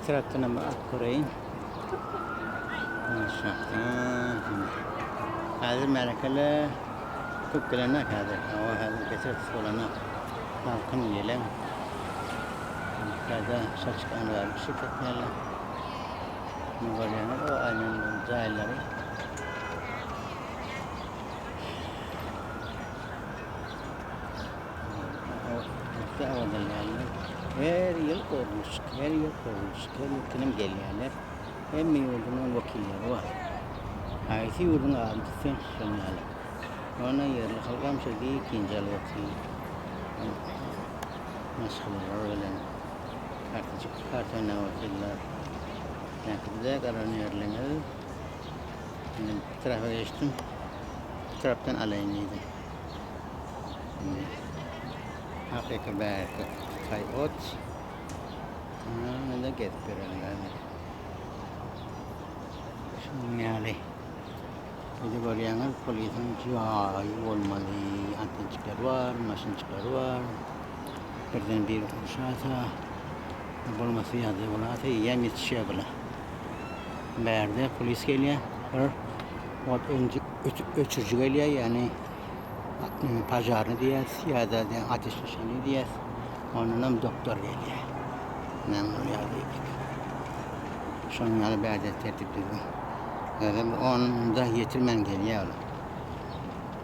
tarapdanam bir alyp göreýin. Aşakdan. Häzir märekele köp gelenok häzir. Hawa häzir beter yssy bolanok. Salkyn ýeleň. Täze şaçka angar bişirip satýarlar. Indi görýäňiz o aýnan jaýlary. Her ýyl gurluşyk, her ýyl gurluşyk, her ýyl kinim gelýärler. Hemme ýurduň wekilleri bar. Haýsy ýurduň adyny tutsaň şonuň ýaly. Onda ýerli halkam şo giň alyp otyr. Maşgalalar bilen kartajyk kart oýnap otyrlar. Näkide galan ýerleriňiz. Indi bu tarapa geçdim. Bu tarapdan alaýyn diýdim. Indi hakyky bärki tokaý ot. Indi gezip ýörenler. Şunuň ýaly. Indi görýäňiz, polisiň jaýy bolmaly. Antençikleri bar, maşynçyklary bar. Birden biri urşasa, bolmasy ýagdaý bolasa, eýýäm ýetişýär bular. Bärde polis gelýär. Bir ot öçüriji gelýär, ýagny požarny diýýäs ýa-da ateş nişany diýýäs. Ondanam doktor gelýär. Näme bolýar diýdik. Şonuň ýaly bärde tertip düzgün. Özem onda ýetirmän gelýär olar.